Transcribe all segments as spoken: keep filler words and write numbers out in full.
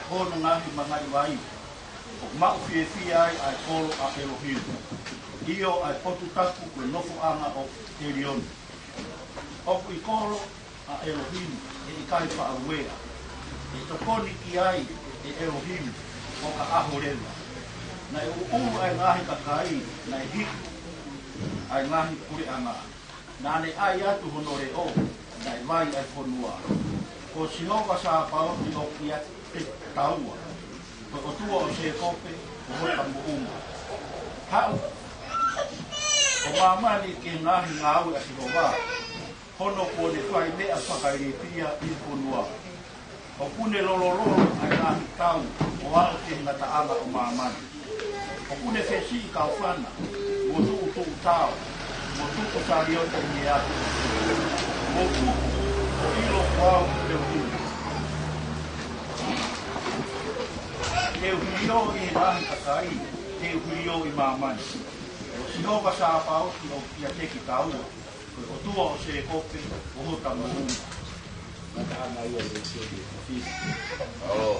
Hono ngaahi mangaʻi vai, ʻoku maʻu fiefia ai ʻa e kolo ʻa ʻElohimi, ʻio ʻa e potu tapu ko e nofoʻanga ʻo ʻElioni. ʻOku ʻi kolo ʻa ʻElohimi ʻe ʻikai faʻa ueʻa, ʻe tokoni ki ai ʻe ʻElohimi ʻo ka ʻaho leva. Naʻe ʻuʻulu ʻa e ngaahi kakai, naʻe hiku ʻa e ngaahi puleʻanga. Naʻa ne ʻai atu hono leʻo, naʻe vai ʻa e fonua. Ko Sihova Sāpaoti ʻoku ʻiate kitaua, ko e ʻOtua ʻo Sēkope ko hota moʻunga. Haʻu ʻo māmani ki he ngaahi ngāue ʻa Sihova, hono kuo ne fai meʻa fakailifia ʻi he fonua. ʻOku ne lolololo ʻa e ngaahi tau ʻo aʻu ki he ngataʻanga ʻo māmani. ʻOku ne fesiʻi kaufana, mo tuʻu tuʻu tao, mo tuku saliote ʻi he ʻapi, mo tuku ʻo ʻilo kuo au ʻElohimi. Te u hilio ʻi he ngaahi kakai, te u hilio ʻi māmani. Ko Sihova Sāpaoti ʻoku ʻiate kitaua, ko e ʻOtua ʻo Sēkope ko hota moʻunga. Mataʻanga ia le sio le fafine. ʻAo.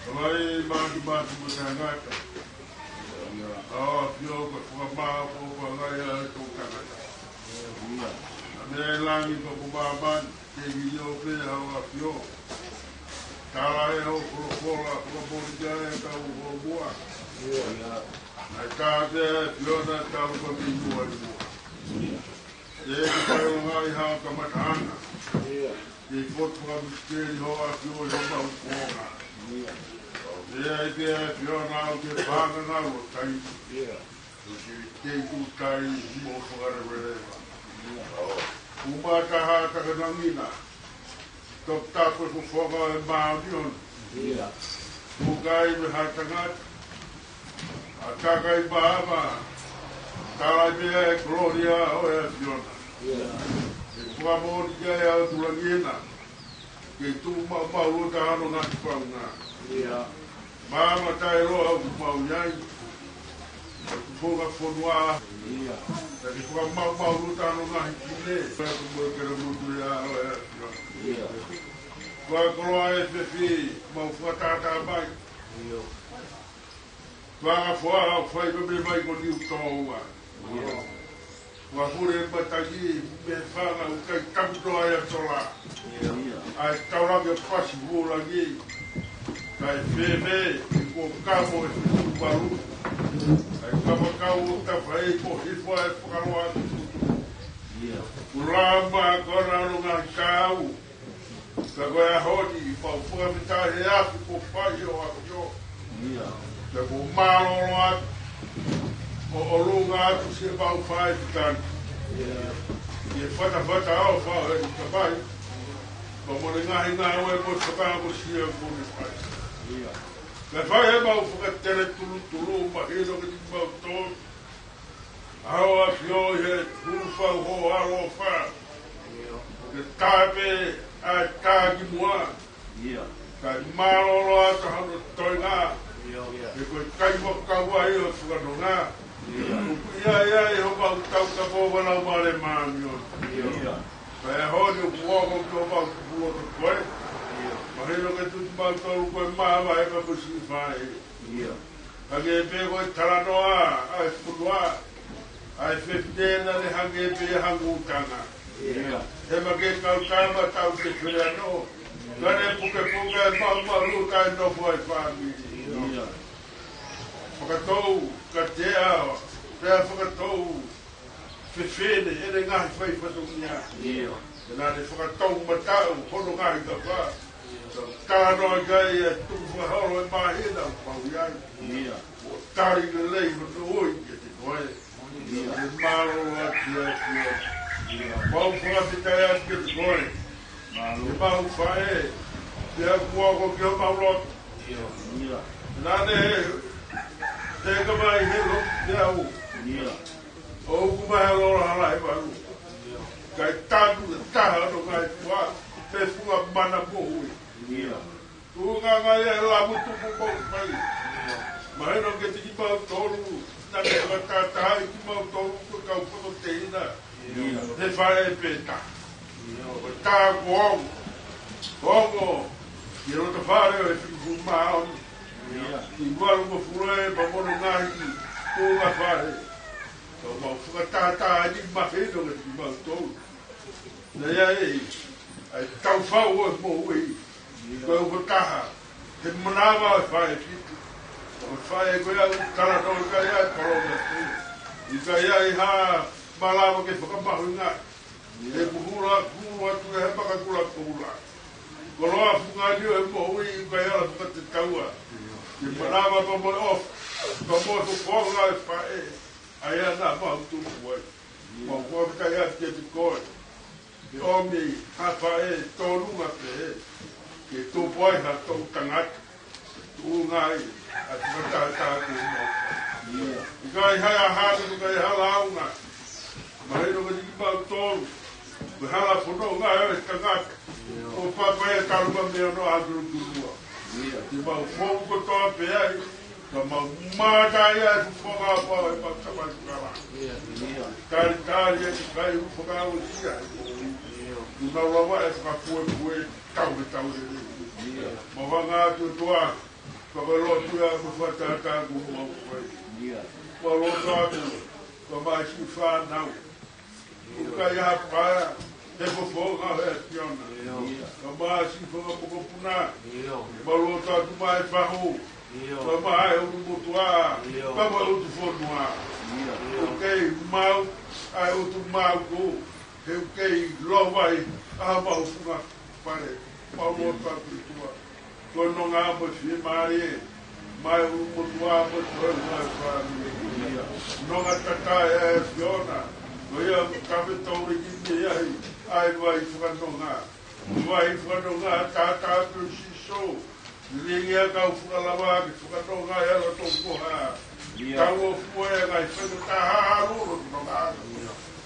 Kalai mātimati mo tangata. ʻAo ʻAfio ko e fakamaau ko e fanga ia ʻo e toʻutangata. ʻA e meʻa ʻi langi pea mo māmani, te u hilio pē ʻa ʻAfio. Tala ʻe hoʻo folofola, fakamoʻoni ʻa e kau ʻi muʻa. Naʻe tā pē ʻa ʻAfiona, tau ka mei muʻa ʻi muʻa. ʻE ke fai ʻo ngaahi hao kamataʻanga. ʻE ke fotu fakamisiteli hoʻo ʻAfio ʻi homau kuonga. ʻE ʻai pē ʻa ʻAfiona au ke panga ngalo tai. ʻO ke kei tuʻu tai mo fakaleveleva. Uma taha takanangina. Toputapu ʻeku foka ʻe māʻoniʻoni. ʻIo. Kuo kai me hatangata. ʻA takai māmā. Tala pē ʻa e kolōlia ʻo e ʻAfiona. ʻIo. ʻE fakamoʻoni ki ai ʻa e ʻOtu Langi na. Ke tuʻu maʻu maʻu ʻo taha hono ngaahi paunga. ʻIo. Māmā taʻeʻiloa ʻoku mau ʻi ai. Ko e tufunga fonua. ʻIo. Naʻa ke fakamaʻumaʻuluta hono ngaahi pine. Pea ko e moe kele motu ia ʻo e ʻAfiona. ʻIo. Ko e koloa ʻo e efiafi, mau fakatātā mai. ʻIo. Ko e anga foʻou fai ko e meʻa mai ko Niutōua. ʻIo. Ua pule matangi mei he fanga ʻoku ʻikai tapu noa ʻa e sola. ʻIo. ʻA e taulanga pasi vulangi. Kae fēfē, ʻi ko kamo e fitu valu. ʻA e kamakau ʻo tafai ko hifo ʻa e fakaloa. ʻIo. Kulama ko na no ngā kau. Ka ko e ʻaho ni, mau fakafetaʻi he afi kuo fai ʻo ʻAfio. ʻIo. Pea kuo mālōlō atu, ʻo ʻolunga atu siʻemau faifekau. ʻIo. ʻI he fatafata ʻofa ʻo e Tamai. Pea mo e ngaahi ngāue mo e fakaʻapasia kuo ne fai. ʻIo. Kae fai ʻemau fakatele tulutulu, mahino kiate kimautolu. ʻAho ʻAfio ʻi he tulufau ho ʻaloʻofa. ʻIo. ʻO ke tā pē ʻa e tā ki muʻa. ʻIo. Kae mālōlō atu hono toenga. ʻIo, ʻio. He ko e kai mo kau ai ʻo e fakanonga. ʻIo. ʻOku ʻi ai ʻa homau taukapo ʻa e Laumālie Māʻoniʻoni. ʻIo. Kae ʻaho ni ʻoku ʻohake ki homau kupuloto ko ē. ʻIo. Mahino kiate kimautolu ko e māvae ka mo siʻi faʻē. ʻIo. Hangē pē ko e talanoa ʻa e fonua, ʻa e fefine naʻa ne hangē pē ha ngutanga. ʻIo. He maʻu ke kau tama tau te fele ano. Ka ne pukepuke ʻa e maʻumaʻuluta ʻa e nofo ʻa e fāmili. ʻIo. Fakatou, ka te ʻa, pea fakatou, fefine, ʻene ngaahi fai fatongia. ʻIo. Pea naʻa ne fakatoumataʻu hono ngaahi kapa. Talanoa ki ai ʻa e tukufakaholo ʻo e māhina ʻoku mau ʻi ai. ʻIo. ʻO tali lelei hono ui kiate koe. ʻIo. Ke mālōlō atu ʻa e ʻAfio. ʻIo. Mau fakafetaʻi atu kiate koe. Mālō. Ke mau faʻē. Pea kuo ʻohake ki homau loto. ʻIo. ʻIo. Naʻa ne, te ka mai he lo, te au. ʻIo. ʻOku mahe lola hala he valu. Kae tanu e taha no kai pua, pe fua mana mohui. ʻIo. Tuʻunga mai e lamu tupu mo mai. Mahino kiate kimautolu, naʻa ke fakatahatahaʻi kimautolu ko e kau fakatehina. ʻIo. He faʻē pē taha. ʻIo. Ko e tā ko au. Ko au ki he loto fale ʻo e fitungofulu mā ono, ki he valungofulu ē pea mo hono ngaahi tuʻunga fale. Ka mau fakatātā ni mahino kiate kimautolu. Naʻe ʻi ai ʻa e taufau ʻo e moʻui. Ko e uho taha, he manava ʻo e faʻē fitu. Ko e faʻē ko ia ʻoku talanoa ki ai ʻa e palōmesi. ʻIkai ai ha malava ke fakamahuʻingaʻi. He kuhula, kuhula atu he makakula kuhula. Koloa fungani ʻo e moʻui ʻikai ala fakatetaua. Ke manava pea mo e ʻofa, pea mo e fofonga ʻo e faʻē. ʻA ia naʻa mau tupu ai. Mau fakafetaʻi atu kiate koe. Ke ʻomi ha faʻē tōnunga pehē. Ke tupu ai ha toʻu tangata. Tuʻunga ai ʻa e fakatātā kuo mau fai. ʻIkai ha ʻaho ni, ʻikai ha lāunga. Mahino kiate kimautolu. Ko e hala fononga ʻo e tangata. ʻO papa e talu ma mea no atu tulua. Te mau fou kotoa pē ai. Ka mau mātā ia e fofonga pau e mau tamai kala. Talitali e kai u fakausia. Tuna lava e fakapuepue tau he tau lelei. Mau hanga atu ʻOtua, fakaʻilo atu ia mo fakatātā kuo mau fai. Mau loto atu, ka mai si fānau. ʻOku ʻikai ha paea, he fofonga he ʻAfiona. Ka mai si fakamokopuna. Mau loto atu mai fahu. Ka mai ʻulumotuʻa. Ka mai ʻutufonua. ʻOku kei maʻu, ʻa e ʻutu maʻu ko. He ʻoku kei lova ai, ʻa mau funga fale. Mau loto atu ʻOtua. Ko e nonga mo e fiemālie, mai ʻulumotuʻa mo e toe mai fāmili. Nonga tata e ʻAfiona, ko ia ka me tauriki ni ai, ʻa e vai fakanonga. Vai fakanonga, tātā pē ʻo Sīsū. Lilingi ʻa e kau fakalava, ke fakanonga ʻi he loto koha. Tau ʻo fua e ngaahi fenga taha ʻalu, loto nonga.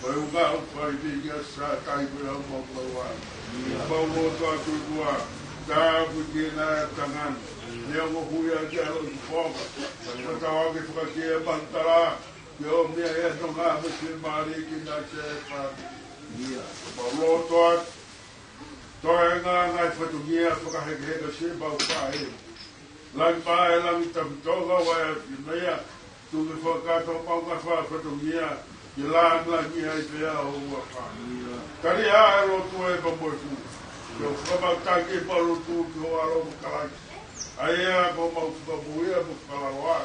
Ko e ʻuhinga ʻoku fai pē ia Sātai ko e ʻau mau mau ai. Mau loto atu ʻOtua, tāpuekina e tangata. Neongo hui ʻa e ʻalu ki fonga. Ka tau ake fakakē e matala. Ke ʻomi ʻa e nonga mo e fiemālie ki he fāmili. Mau loto atu. Toe ngā ngaahi fatongia fakahekeheka se mau faʻē. Langi pae, langi tafitoʻanga, ʻa e ʻAfiona ia. Tuku ke fakakakato homau ngaahi fatongia, ke langilangiʻia ai pē ʻa ho huafa. Tali ʻa e lotu ē pea mo e hū. Ke u fakamātaki ʻemau lotu ki ho ʻAlo ko Kalaisi. ʻA ia ko homau Fakamoʻui mo e Fakalaloa.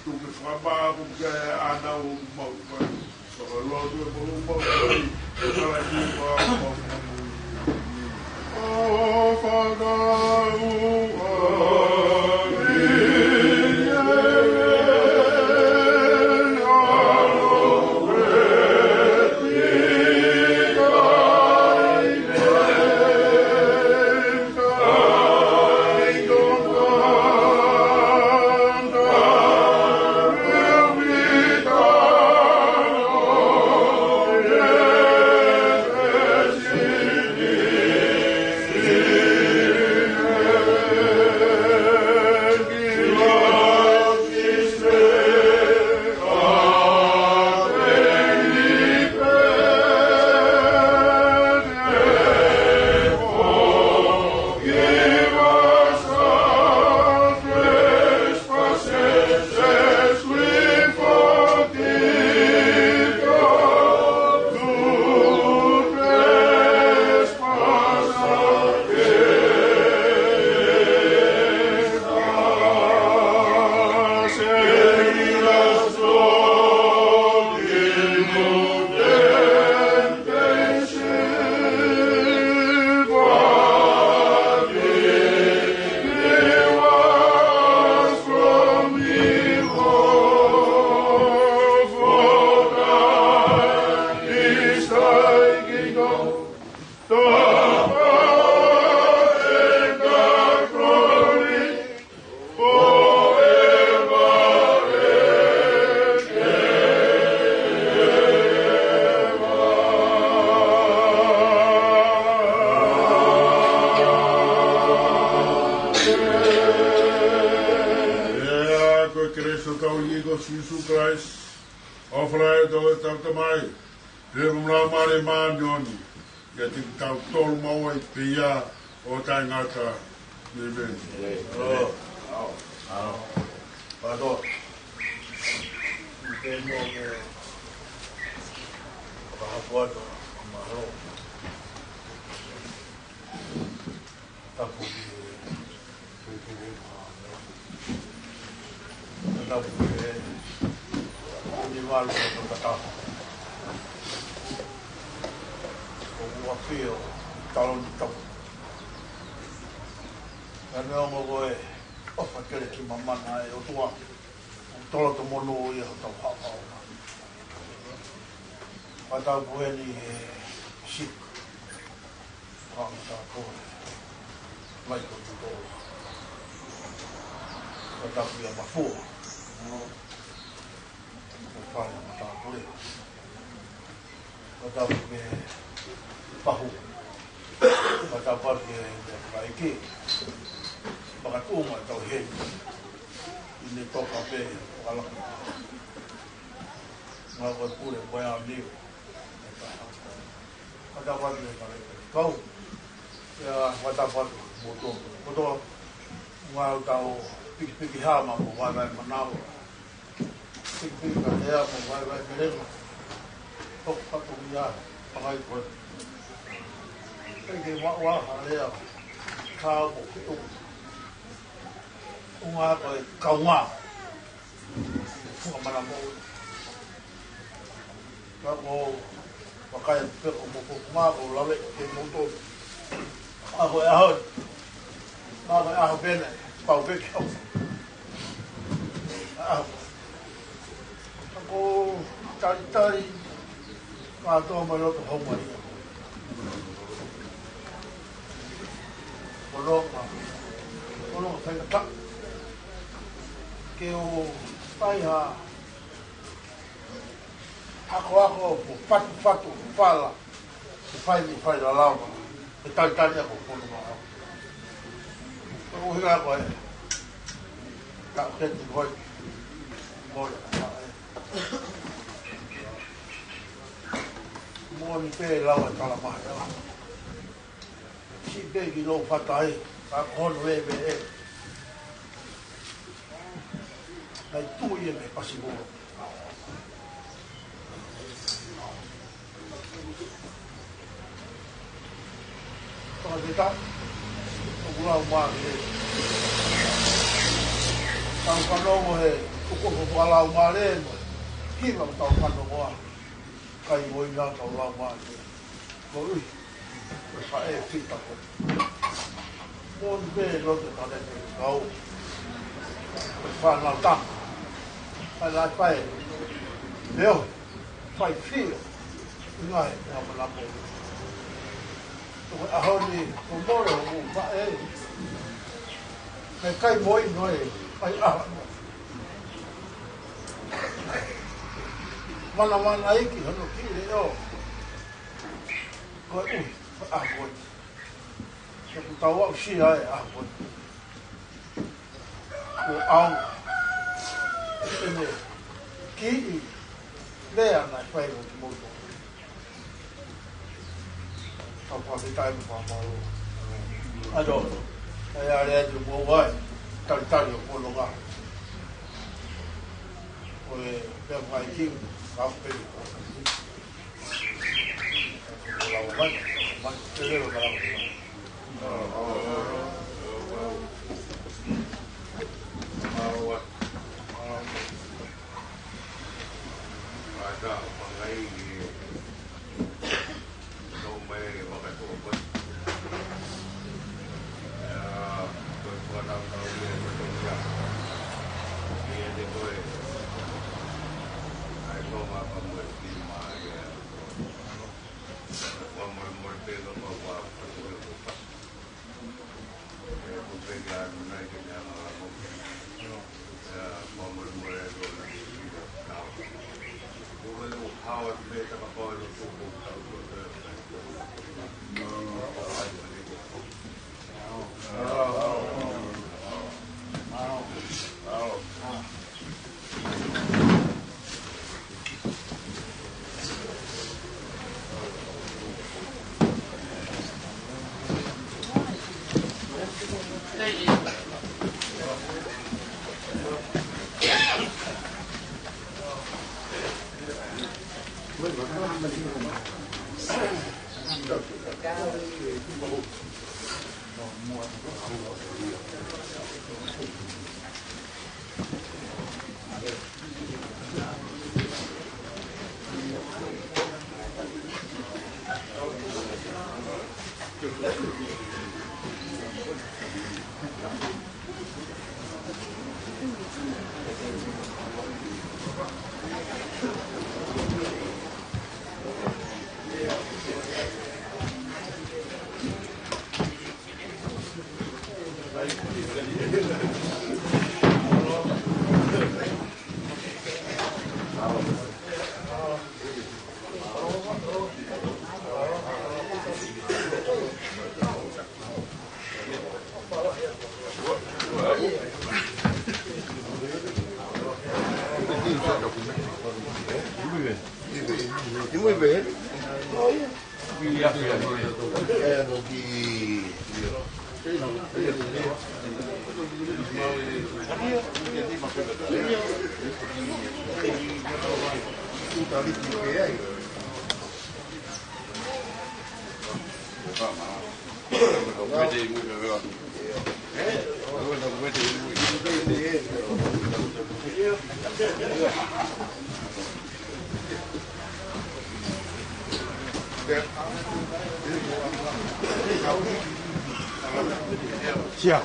Tuku ke fakamāʻopoʻopo ki ai ʻa e ʻānau ʻoku mau fai. Fakalotu ʻemau mau fai. Ke Kalaisi ko homau Fakamoʻui. ʻO fakau ʻEa, ko e kelesi ʻa hotau ʻEiki ko Sīsū Kalaisi, ʻofa lahi ʻa hotau Tamai, feohi mo e Laumālie Māʻoniʻoni, ʻiate kitautolu maʻu ai pē ia ʻo taʻengata. Amen. Amen. Mālō. Mālō. Mālō. Ke mo ke fakahoko atu ʻa e mālō. Tapu ki he, ki he, ki he, tapu ki he, ni walu ko tata. Ko ua fio, taloni tapu. Ka neongo ko e ʻofa kele ki māmani ʻa e ʻOtua, ʻoku toloto monū ia hotau haʻapaʻanga. Fakatapu heni he sik. Fakatapu heni. Mai ko tuto. Fakatapu ia Mafua. Ko fai fakatapu ia. Fakatapu ki he Pahu. Fakatapu ki he Kaiki. Fakatuʻunga tau heni. ʻI he toka pē, fakalaka. Ngā ko e pule, ko e au niu. Fakatapu ki he Kaiki. Kau. Ia, fakatapu mo tō. Ko tō, ngā tau pikipiki hama mo vaevae manava. Pikipiki ka lea mo vaevae melenga. Tō katoa ia, pangai koe. Peke maua ha lea, ka mo ke o. Unga ko e kaunga. Fuka mana mo. Ka ko vakai pē ko mo ko ma ko lave ke mo to. ʻAho e ʻaho. Ka ko e ʻaho pē ena, pau pē ke ʻaho. ʻAho. Ka ko talitali, ka tō mai loto hau mai. Kolonga, kolonga faingataʻa. Ke ʻo fai ha akoako mo fatufatu fala, ke fai ni fai lalava, ke talitali ako pono ma au. Ko e ʻuhinga ko e, ka ke ti hoi, mo le, mo ni pē lau e tala maha. Si pē ki lou fatai, ka kono e me e. Nai tui e me pasi mo. Tokateka, ʻoku lau mālie. Tau fanongo he, ʻoku ʻoku lau mālie mo. Kiva tau fanongo a. Kai mo ina tau lau mālie. Ko ui. Ko e faʻē fita ko. Mo ni pē loto tane ke kau. Ko e fānau ta. Kai lai faʻē. Leo. Fai filo. Inga he ua mana mo. Ko e ʻaho ni, ko mole o mu faʻē. Kai kai mo ino e. Kai ʻaho. Mana mana iki, hono ki leo. Ko e ui, ko e ʻaho ko ē. Ko e tau aʻusia e ʻaho ko ē. Ko e ʻaonga. ʻEne kiʻi lea naʻe fai mo kimoutolu. Tau fakafetaʻi mo fakamālō. ʻAto, ʻai ʻa lea atu mo vai, talitali ʻo kolonga. Ko e pea mai ki, ka pele. Muy bien. Sia.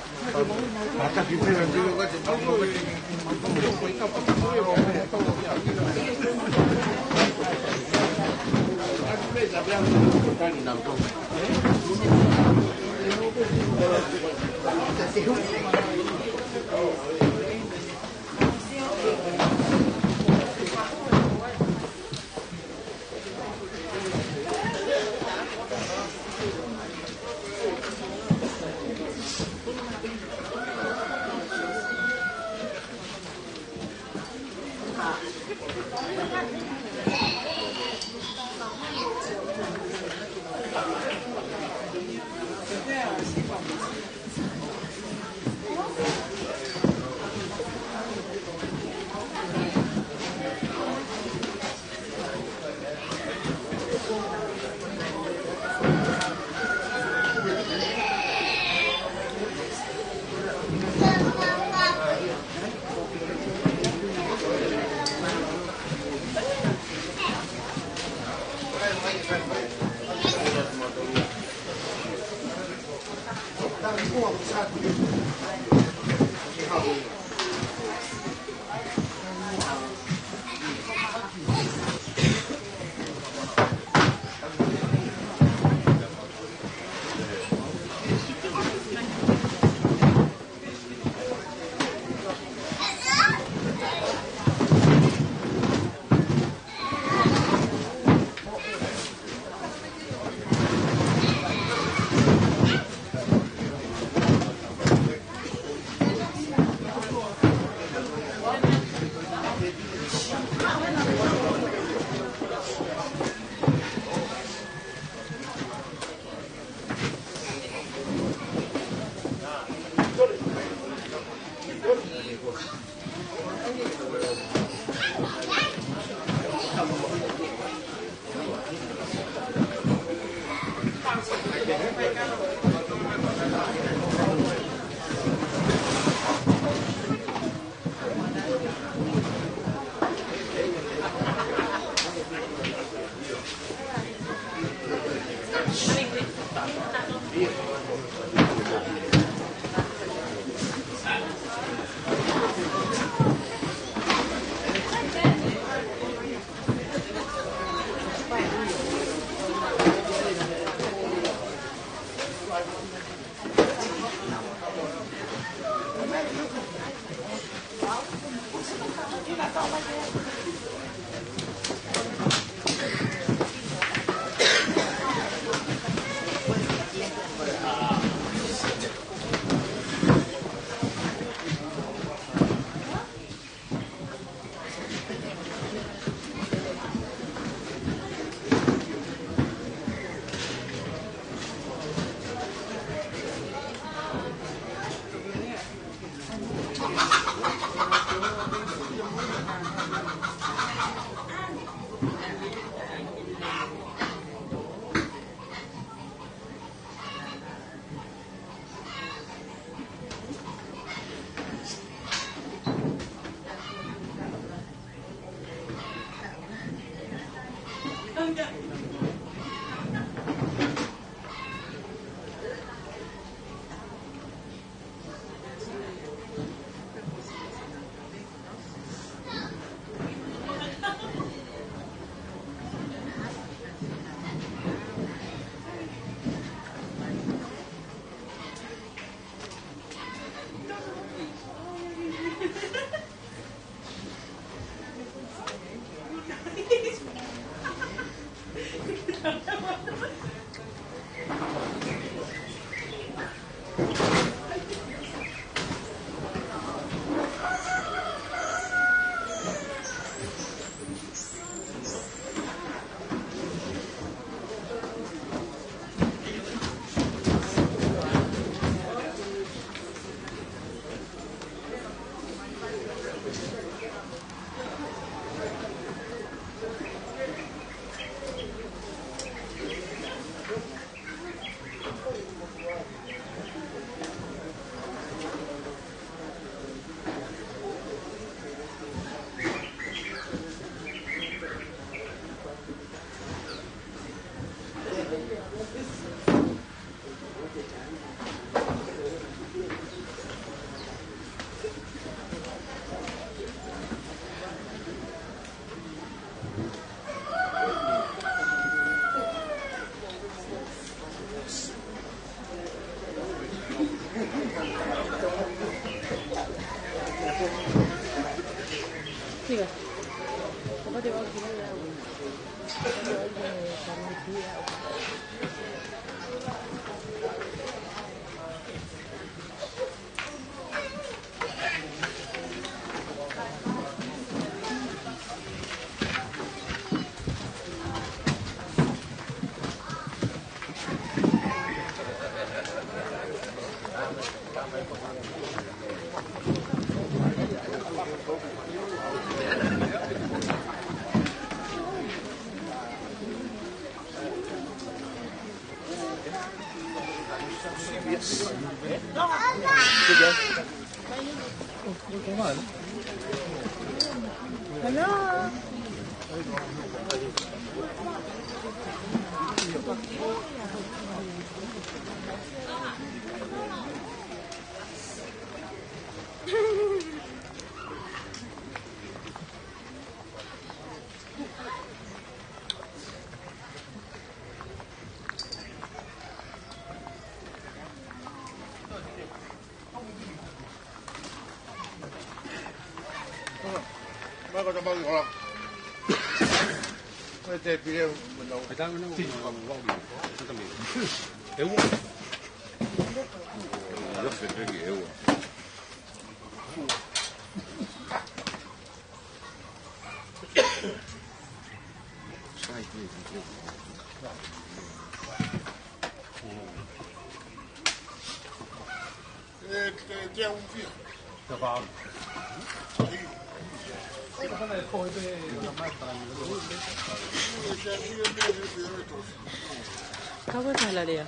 Kau e kahalea.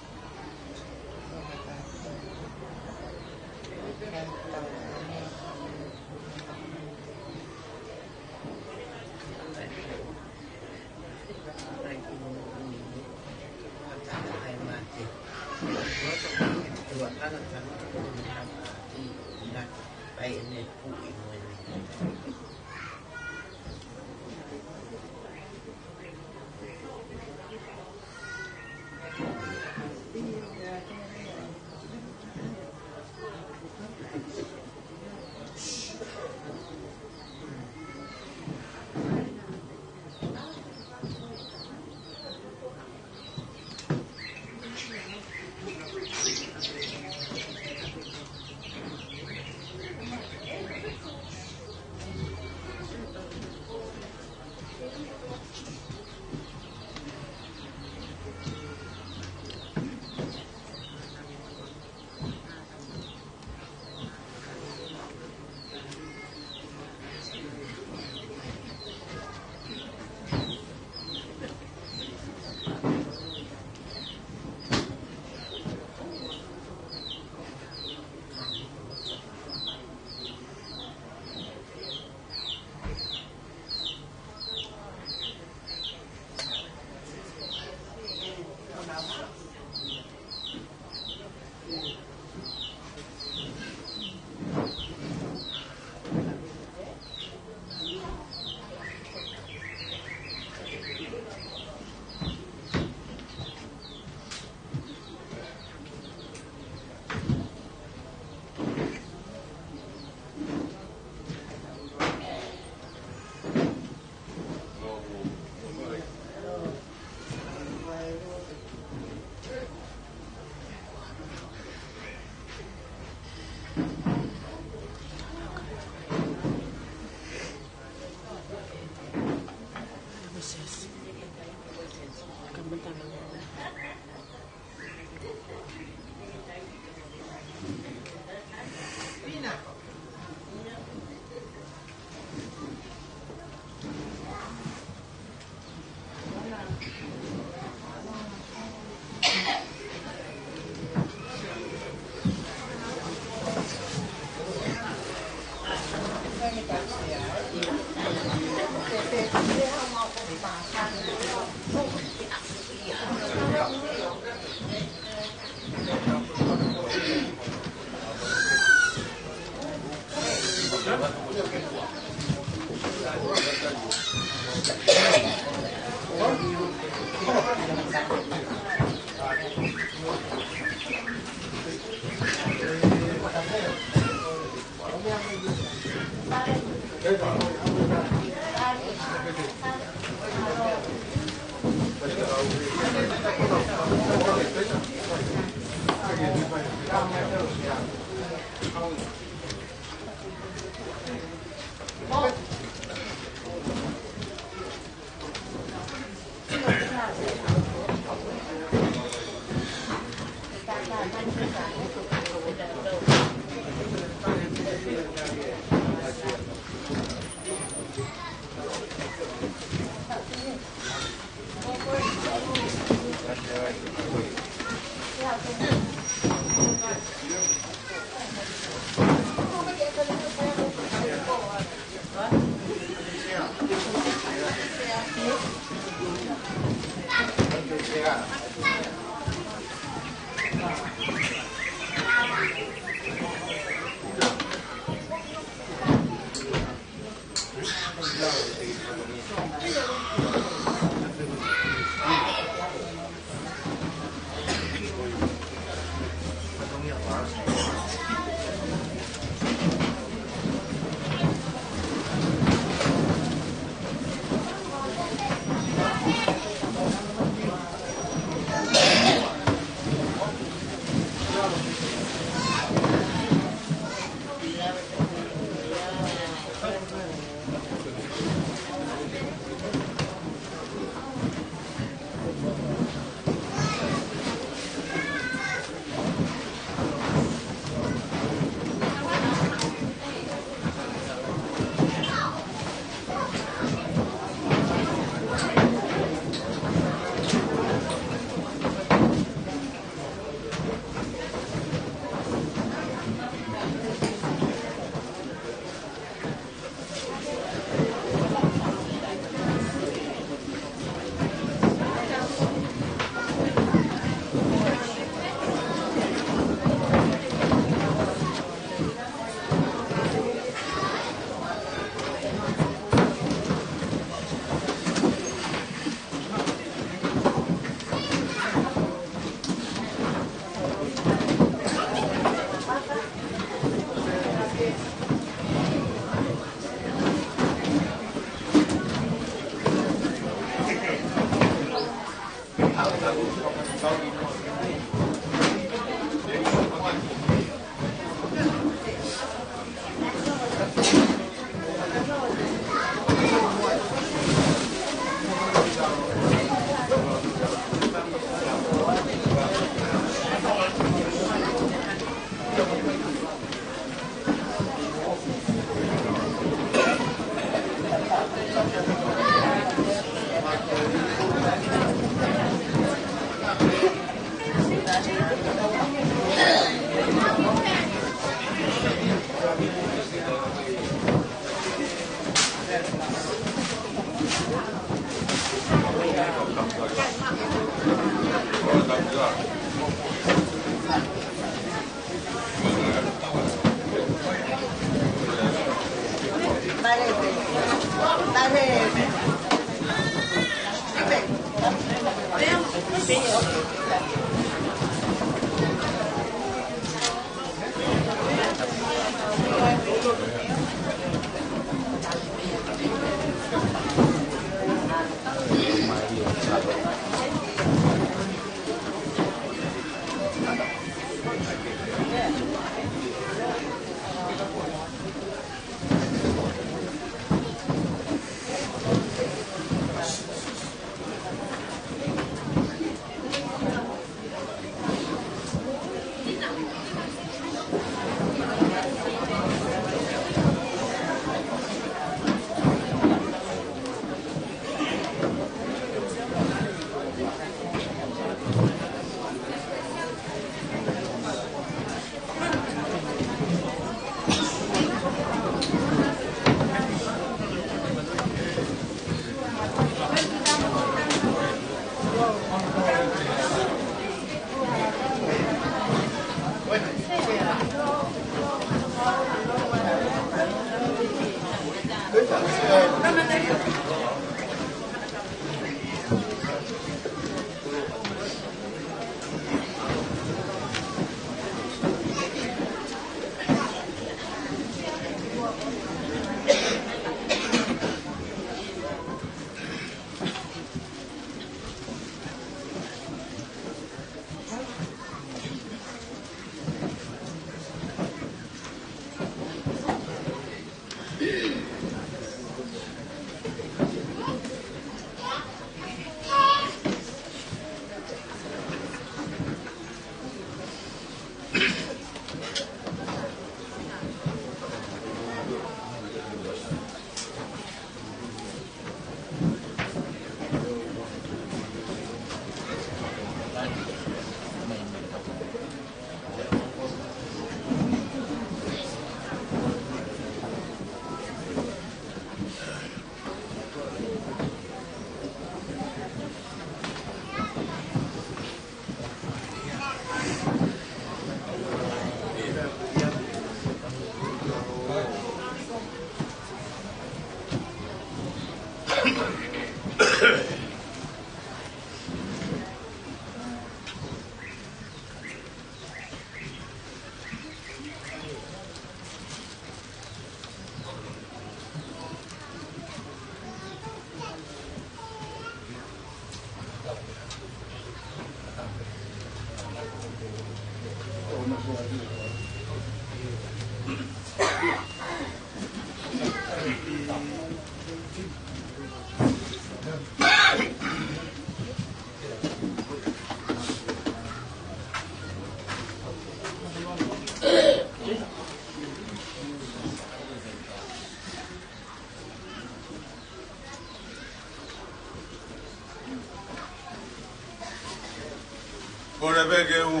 Kole pē ke u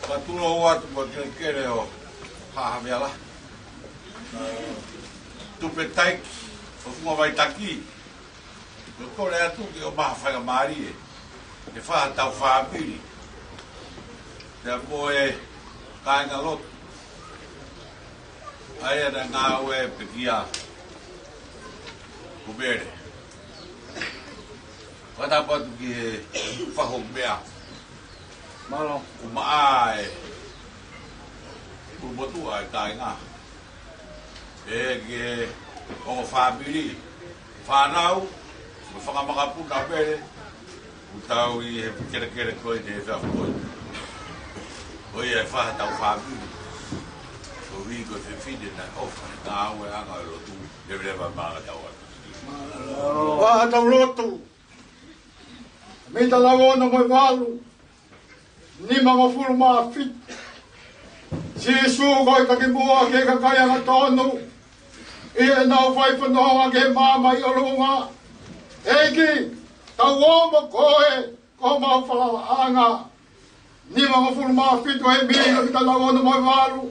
fakatulou atu mo e kelekele ʻo Haʻa Haʻameala, Tupe Taiki ʻo Funga Vaitaki. Ko e kole atu ke ʻomai ha faingamālie ke fai haʻatau fāmili, pea mo e kāingalotu ʻa ia naʻe ngāue ai e pekia ko Pele. Fakatapu atu ki he fahu meʻa. Mālō. Kuo maʻa e ʻulumotuʻa e kāinga, pea ki he ongo fāmili, fānau, mo e fanga makapuna ʻo Pele, ʻoku tau ʻi he kelekele ko eni he efiafi ko eni. Ko ia e fai haʻatau fāmili, koeʻuhi ko e fefine naʻe ʻofa he ngāueʻanga ʻo e lotu, leveleva maʻa tau atu. Fai haʻatau lotu. Mei he taha ua ono mo e valu, nimangofulu mā fitu. Sīsū ko e takimuʻa ki he kakai angatonu, ʻi heʻenau fai fononga ki he maama ʻi ʻolunga. ʻEiki, tau ō mo koe, ko homau falalaʻanga. Nimangofulu mā fitu ʻi he mīlio ki he taha ua ono mo e valu.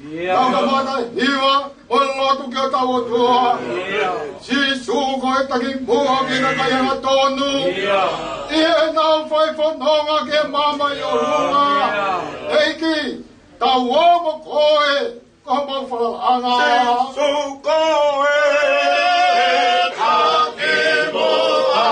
ʻIo. Tau kamata hiva ʻo lotu ki hotau ʻOtua. ʻIo. Sīsū ko e takimuʻa ki he kakai angatonu. ʻIo. ʻI heʻenau fai fononga ki he maama ʻi ʻolunga. ʻIo. ʻEiki, tau ō mo koe, ko homau falalaʻanga. Sīsū ko e takimuʻa.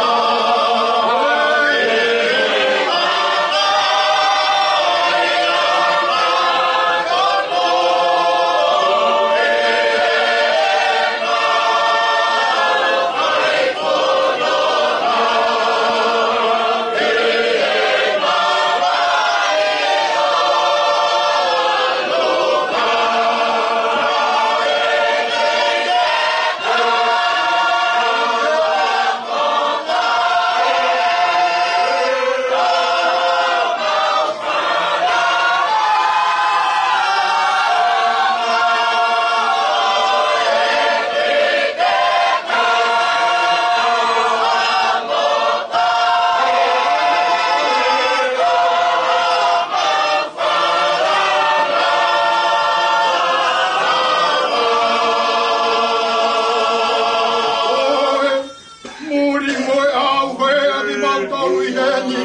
Muli mo e ʻauhē ʻa kimautolu ʻi heni.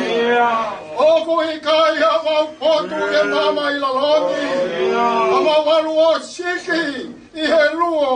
ʻOku ʻikai haʻamau potu ʻi he maama ʻi lalo ni. Haʻamau ʻalu ʻo siki ʻi he luo.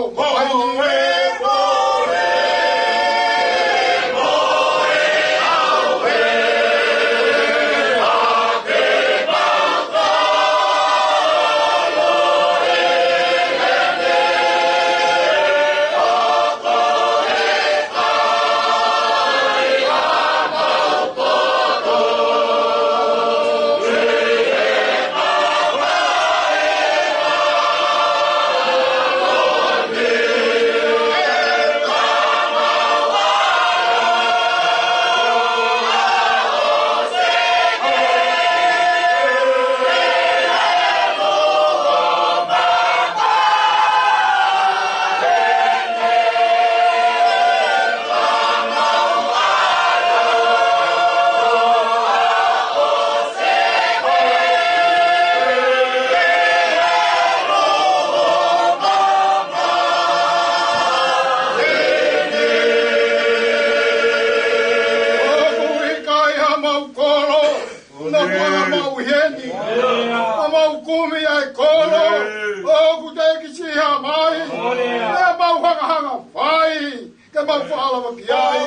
ʻOku ʻikai haʻamau kolo, naʻa mau ʻi heni. Haʻamau kumi ʻa e kolo ʻoku teʻeki siʻi hā mai. Naʻa mau hangahanga fai ke mau fakalava ki ai.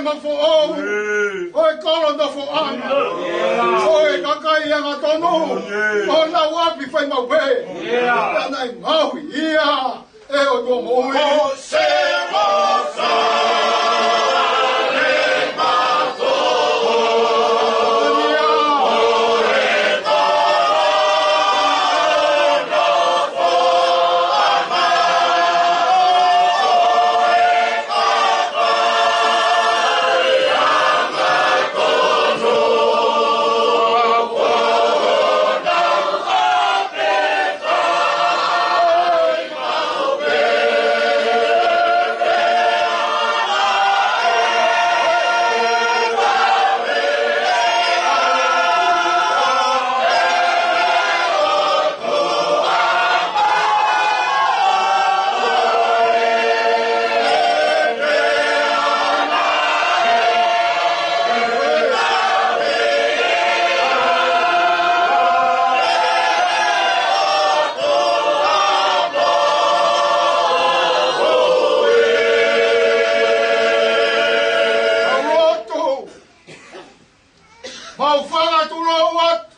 Mafoʻou, ʻo e kolo nofoʻanga, ʻo e kakai angatonu, ʻo honau ʻapi fai maʻu pē. Pea naʻe ngaohi ia ʻe he ʻOtua moʻui. Mau lotu, mau fakatulou atu.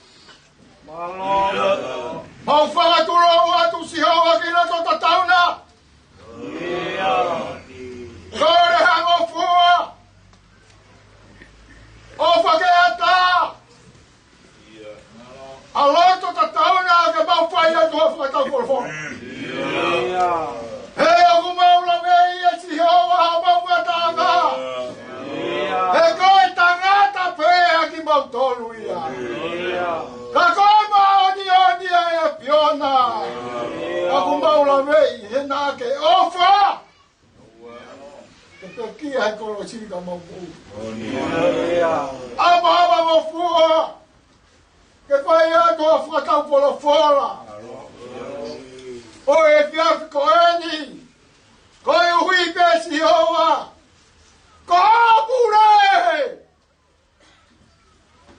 Mau fakatulou atu, Sihova, ki loto tatau na. Kole ha ngofua, ʻofa ke ʻatā ʻa loto tatau na ke mau fai atu ha fakatau folofola. He ʻoku mau laveʻi, ʻe Sihova, homau ngataʻanga. He ko e tangata pē ʻa kimautolu ia. Ka ko e māʻoniʻoni ʻa e ʻAfiona. ʻOku mau laveʻi, he naʻa ke ʻofa ke pekia he kolosi ka mau moʻui. ʻApaʻapa ngofua ke fai atu ha fakatau folofola ʻo e efiafi ko eni, koeʻuhi pē, Sihova, ko hoʻo pule,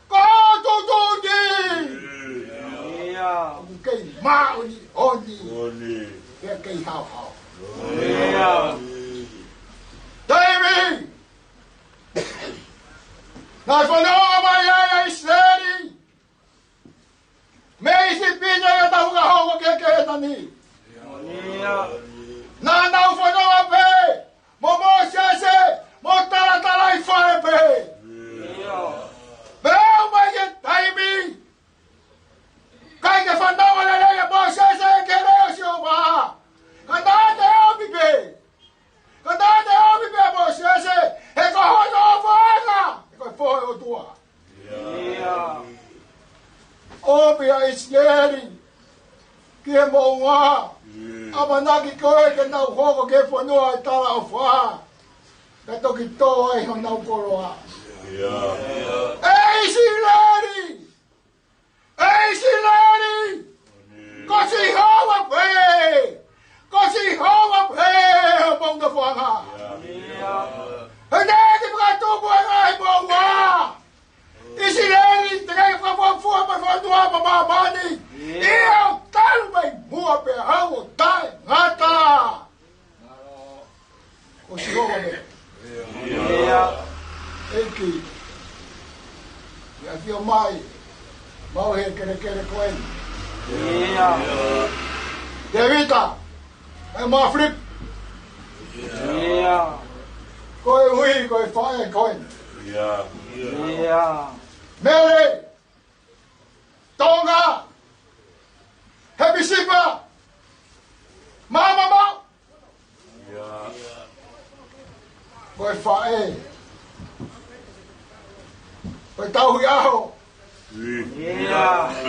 ko hoʻo tuʻutuʻuni, ʻoku kei māʻoniʻoni pea kei haohaoa. Taimi naʻe fononga mai ai ʻa ʻIsileli mei ʻIsipite ʻo tau ka hoko ki Kēnani, naʻa nau fononga pē mo Mōsese mo talatalaifale pē. Pea aʻu mai ki he taimi ʻikai ke fanongo lelei ʻa Mōsese ki he leʻo ʻo Sihova. Ka naʻa ne ʻomi pē, ka naʻa ne ʻomi pē ʻa Mōsese, he ko hono ʻofaʻanga, he ko e foha ʻo e ʻOtua. ʻOmi ʻa ʻIsileli ki he moʻunga, ʻamanaki ko ē ke nau hoko ki he fonua ʻo e talaʻofa, ka toki tō ai honau koloa. ʻE ʻIsileli, ʻe ʻIsileli, ko Sihova pē, ko Sihova pē homou nofoʻanga. He naʻe ʻikai fakatupu ʻa e ngaahi moʻunga ʻIsileli, teʻeki fakafuofua mo e fonua mo māmani, ʻio, talu mei muʻa pea aʻu ʻo taʻengata. Ko Sihova pē. ʻEiki, ʻi he ʻafio mai maʻu he kelekele ko eni. Tēvita, ʻe Mafilip. Koeʻuhi ko e faʻē ko eni. Mele, Tonga, Hepisipa, Māmama, ko e faʻē, ko e tauhi ʻaho,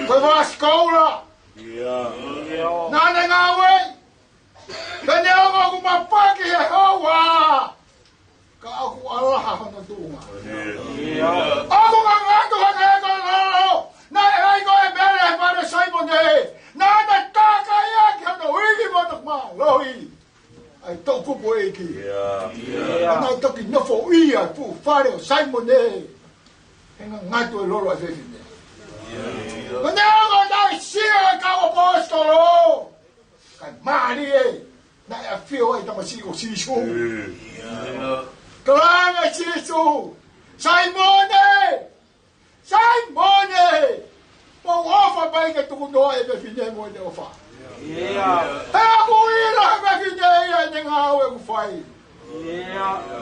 ko e vasikoula, naʻa ne ngāueʻi, pea neongo ʻoku mapaki he houa, ka ʻoku ʻalaha hono tuʻunga. ʻOku ngangatu hake ko e lolo, naʻe ʻai ko e mele he fale ʻo Saimone, naʻa ne tākaiʻaki hono ivi mo hono mālohi ʻa e toʻukupu ʻo e ʻEiki. Naʻe toki nofoʻia e fuʻu fale ʻo Saimone he ngangatu e lolo ʻa e fefine. Ka neongo naʻe sio e kau ʻaposetolo, kae mālie, naʻe ʻafio ai e tamasiʻi ko Sīsū. Kalanga ʻe Sīsū, Saimone! Saimone! Mou ʻofa mai ke tuku noa e fefine mo ʻene ʻofa. He ʻoku ʻilo ʻe he fefine ia ʻene ngāue ʻoku fai.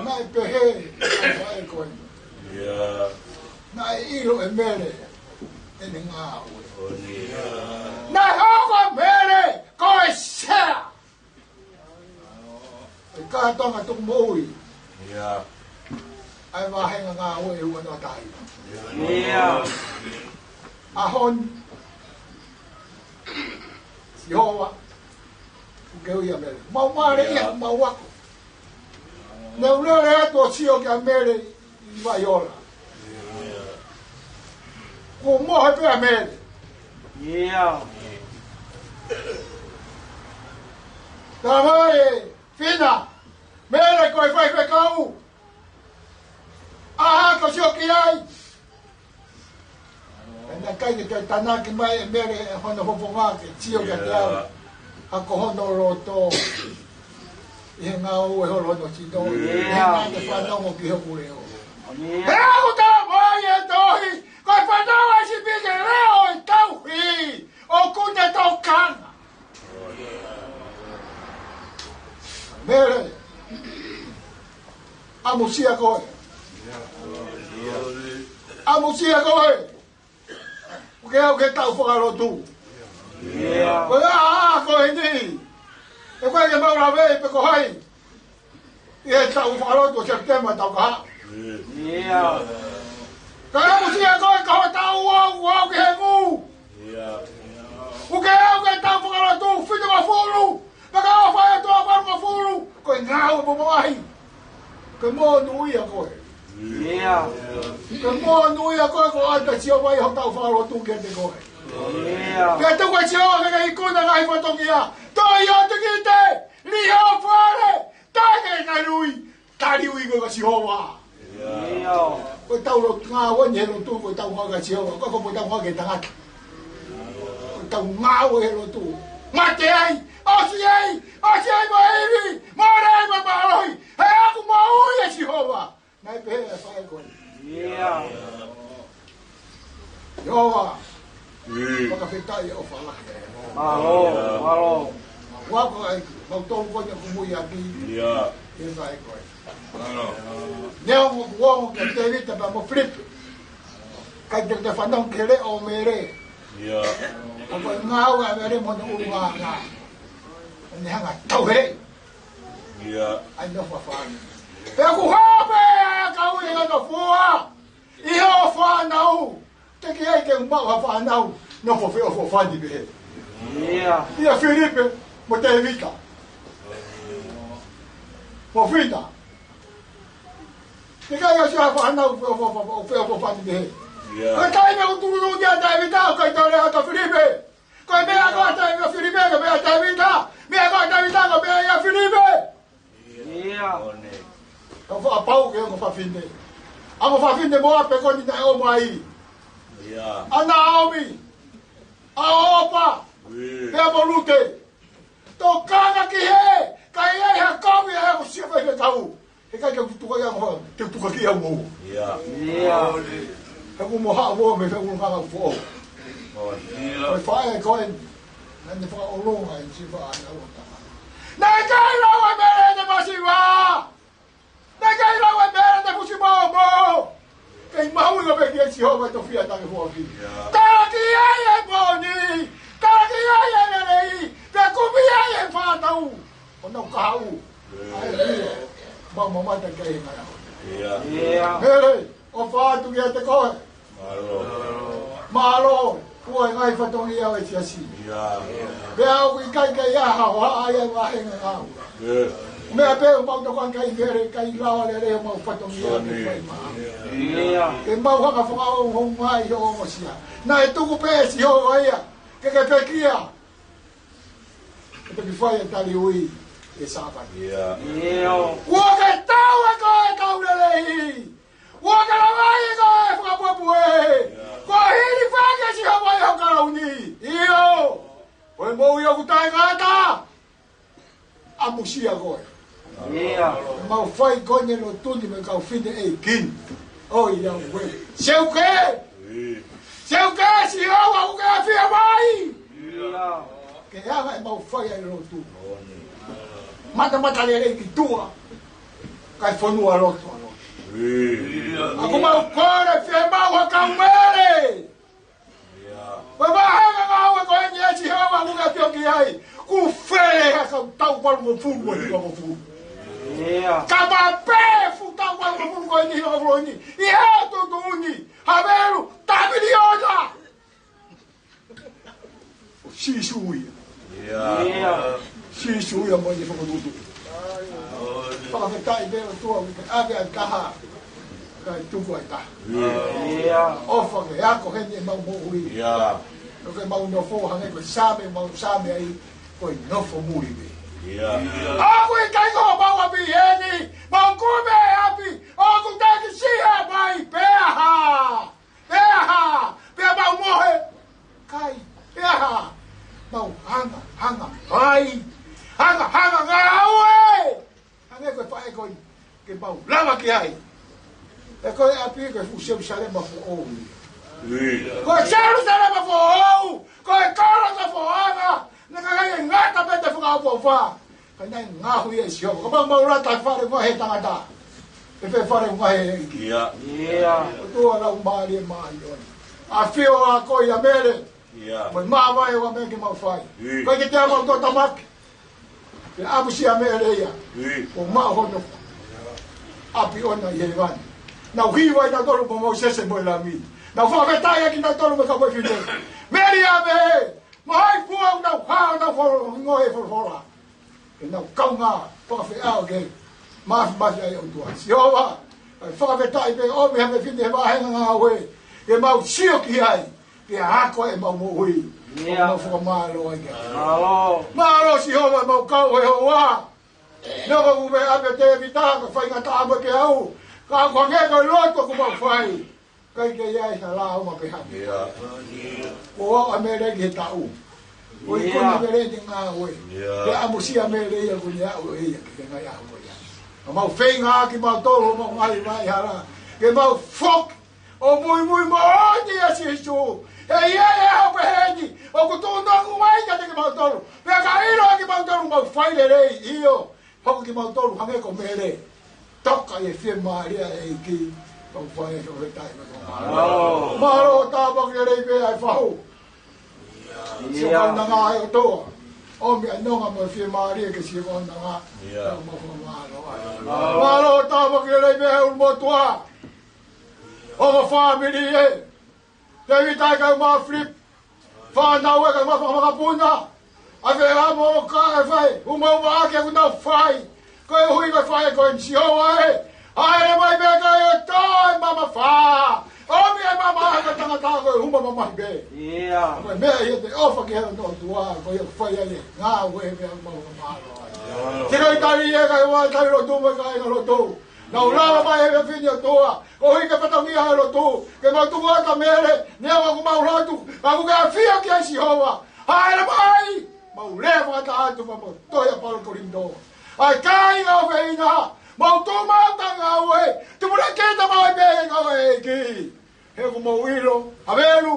Naʻe pehē ʻe he faʻē ko ē. Naʻe ʻilo ʻe Mele ʻene ngāue. Naʻe hoko ʻa Mele ko e sea ʻo e kātoanga tukumoʻui. ʻA e vāhenga ngāue ʻe ua noa tahi. ʻAho ni, Sihova, ʻoku ke ui ʻa Mele. Mau mālieʻia, mau ako. Ne u lele atu ʻo sio kia Mele ʻi Vaiola. Kuo mohe pē ʻa Mele. Tala mai ʻe Fina, Mele ko e faifekau. ʻA, ko e sio ki ai. Pea naʻe ʻikai ke toe tānaki mai ʻe Mele ʻe hono fofonga ke sio kiate au. Ka ko hono loto ʻi he ngāue holo hono sino. ʻI he ngāue fanongo ki hoku leʻo. He ʻoku tala mai ʻe he tohi, ko e fanongo ʻa e sipi ki he leʻo ʻo e tauhi, ʻoku ne tokanga. Mele, ʻamusia koe. ʻAmusia koe. ʻOku ke aʻu ki he taʻu fakalotu. Ko e ʻaho ko eni, ʻe ʻikai ke mau lave pe ko hai ʻi he taʻu fakalotu ʻo Sepitema taʻu kahaʻu. Ka ʻamusia koe ka ho taʻu ʻoku aʻu ki he ngū. ʻOku ke aʻu ki he taʻu fakalotu fitungofulu, pea ka ʻofa e toa valungofulu, ko e ngāue mo mamahi. Ke monūʻia koe. Ke monūʻia koe ko e ʻoatu ʻe Sihova ia ho taʻu fakalotu kiate koe. Pea tuku ʻe Sihova ke ke ikuna ngaahi fatongia. Toe ʻi ho tikite, liʻi ho fale, taʻe ke kai lui, tali ui koe kia Sihova. Ko e tau lotu ngāue ni he lotu, ko e tau ngāue kia Sihova, ko e ko e tau ngāue ki he tangata. Ko e tau ngāue he lotu. Mate ai, ʻosi ai, ʻosi ai mo e ivi, mole ai mo e mālohi, he ʻoku moʻui ʻa Sihova. Naʻe pehē ʻe he faʻē ko ē. Sihova, fakafetaʻi ʻofa lahi. Mālō, mālō. Ua ko ai, mau tolu ko eni ʻoku mui ʻapi. ʻE faʻē ko ē. Neongo kuo ongo kia Tēvita pea mo Filipe, ʻikai te te fanongo ki he leʻo ʻo Mele. Ka ko e ngāue ʻa Mele mo hono ʻulungaanga, ne hanga ʻo tauheleʻi ʻa e nofo ʻa e fānau. Pea ʻoku hao pē ʻa e kau ʻi he nofo ʻa e fānau. Teʻeki ai ke u maʻu ha fānau nofo feʻofoʻofani pehē. ʻIa Filipe mo Tēvita mo Fina. Teʻeki ai ke u sio ha fānau feʻofoʻofani pehē. Ko e taimi ʻoku tuʻutuʻuni ai ʻa Tēvita, ʻoku ʻikai toe lea atu ʻa Filipe. Ko e meʻa ko ē ʻa Tēvita, Filipe, ko e meʻa ʻa Tēvita, meʻa ko ē ʻa Tēvita, ko e meʻa ia ʻa Filipe. Ka fakapapau ke ongo fafine. ʻA e ongo fafine mo ʻapi ko eni naʻe ʻomai. ʻA Naomi, ʻa ʻOpa, pea mo Lute. Tokanga ki he, ka ʻi ai ha kovi ʻa e ʻoku sio fai he kau. He ʻikai ke u tukaʻi au mo, te u tukaʻi au mo. He ʻoku mo haʻu mo mei he ʻulungaanga foʻou. Ko e faʻē ko ē, naʻa ne fakaʻolunga e siva ʻa e ʻuluaki tangata. Naʻe ʻikai lau ʻe Mele ʻene masiva. Naʻe ʻikai lau ʻe Mele ʻene fusi momo. Kei mahuʻinga pē kia Sihova e tofiʻa naʻa ke foaki. Talaki ai e moʻoni. Talaki ai e lelei. Pea kumi ai e fānau ʻo nau kahaʻu. ʻA e ʻio, mau mamata ki ai he ngaahi ʻaho. Mele, ʻofa atu kiate koe. Mālō, ua e ngaahi fatongia ʻo e siasi. Pea ʻoku ʻikai ke ʻi ai ha hohaʻa ia ʻi he vāhenga ngāue. Meʻa pē ʻoku mau tokanga ki ai Mele, ʻikai lava lelei homau fatongia ke fai maʻa. Ke mau hanga fakaongoongo ai ʻo ongosia. Naʻe tuku pē ʻe Sihova ia ke ke pekia. Ke toki fai e tali ui ʻi he Sāpate. ʻIo. Kuo ke tau ʻe koe e tau lelei. Kuo ke lava ʻe koe e fakapuepue. Kuo hilifaki ʻe Sihova ʻi ho kalauni. ʻIo. Ko e moʻui ʻoku taʻengata. ʻAmusia koe. ʻIo. Mau fai ko eni e lotu ni mo e kau fefine ʻeiki ni. ʻOiauē. Seuke! Seuke, Sihova ʻoku ke ʻafio mai! Ke ʻi ai ʻemau fai ʻa e lotu. Matamatalelei ki tuʻa. Kae fonualoto. ʻOku mau kole fiemaʻu ha kau mele. Ko e vāhenga ngāue ko eni ʻe Sihova ʻoku ke ʻafio ki ai. Kuo fele ha kau taʻu valungofulu ʻo e hivangofulu. Ka pā pē fuʻu taʻu valungofulu ko eni hivangofulu ni. ʻI he tuʻutuʻuni. Havelu, taha miliona. ʻO Sīsū ia. Sīsū ia mo e fakatuʻutuʻu. Fakafetaʻi pē ʻOtua ʻoku ke ʻave ʻa e taha. Kae tuku ʻa e taha. ʻOfa ke ako heni ʻemau moʻui. ʻOku mau nofo hangē ko e Saame, mau Saame ai ko e nofo muli pē. ʻOku ʻikai ko homau ʻapi eni, mau kumi e ʻapi, ʻoku takisiʻi mai pea hā. Pea hā, pea mau mohe. Kai, pea hā, mau hanga, hanga, mai. Hanga, hanga, ngāue. Hangē ko e faʻē ko eni, ke mau lava ki ai. He ko e ʻapi ko e fuʻu Selusalema foʻou. Ko e Selusalema foʻou, ko e kolo ko e foʻanga, naʻe ʻikai ngata pē te fakaʻofoʻofa. Ka naʻe ngaohi ʻe Sihova. Kapau mau lata he fale ʻo e ngaahi tangata. Pe fē fale ʻo e ngaahi ʻeiki. ʻOtua Laumālie Māʻoniʻoni. ʻAfio ā koe ʻia Mele. Mo e māvae ʻo e meʻa ke mau fai. Ko e ke te mau tō tamaki. Pea ʻamusia Mele ia. ʻO maʻu hono ʻapi ʻoʻona ʻi hēvani. Naʻa nau hiva ʻi nautolu mo Mōsese mo e Lami. Naʻa nau fakafetaʻi ʻaki nautolu mo e kau fefine. Mele ia Mele. Mo hai fua ʻoku nau hao nau folo, hingoa he folofola. ʻE nau kaungā, fakafeʻao ke mafimafi ai ʻOtua. Sihova, ʻai fakafetaʻi pē ʻomi ha fefine he vāhenga ngāue. Ke mau sio ki ai, ke ako ʻemau moʻui. ʻOku mau fakamālō ai ke. Mālō Sihova, mau kau he hoa. Nofo ʻoku meʻa pē Tēvita, ka faingataʻa mo e peau. Ka ʻoku hangē ko e lotu ʻoku mau fai. ʻIkai ke ʻi ai ha lāunga pe hake. Ko ʻa Mele ki he taʻu. Ko e kona Mele ni ngāue. Pea ʻamusia Mele ia ko eni ʻa ʻo ia ki he ngaahi ʻaho ko ia. Ka mau feinga ʻaki mautolu, mau ngaahi mai hala. Ke mau foki. ʻO muimui moʻoni ʻa Sīsū. He ʻi ai e ʻaho pehē ni. ʻOku tuʻunuku mai kiate kimautolu. Pea ka ʻilo ʻaki mautolu mau fai lelei ʻio. Hoko kimautolu hangē ko Mele. Toka ʻi he fiemālie ʻa e ʻEiki. Kau fai e kau hetai me kau mālō. Mālō tāpuaki lelei pē ʻa e fahu. Sio kaunanga ʻa e ʻOtua. ʻOmi ʻa e nonga mo e fiemālie ke sio kaunanga. Kau mau fakamālō ai. Mālō tāpuaki lelei pē ʻa e ʻulumotuʻa. ʻO ka fāmili ē. Tēvita ʻe kau mā Philip. Fānau ē kau mā fakamakapuna. ʻAve amo ka e fai. Umauma ake ʻoku nau fai. Koeʻuhi ko e fai ko eni Sihova ē. ʻAere mai pē ka ʻi ʻo toe mamafa. ʻOmi e mamafa ka tangata ko e uma mamahi pē. Ko e meʻa ia te ʻofa ki he ʻOtua ko ia fai ai e ngāue he meʻa mau ka mālō ai. Te kai tali ē kai ua tali lotu mai kai lotu. Nau lava mai he fefine ʻOtua. Koeʻuhi ke fatongia he lotu, ke mau tuku atu ʻa Mele, neongo ʻoku mau lotu, ka ʻoku ke ʻafio ki ai Sihova. ʻAere mai, mau lea fakataha atu mo e tohi ʻa Paula Kolinitō. ʻAi kāinga ʻofeina, mau tuʻu mau ka ngāue, tuʻu muna ke ta mau ʻi pē ngāue ʻEiki. He ʻoku mau ʻilo, Havelu,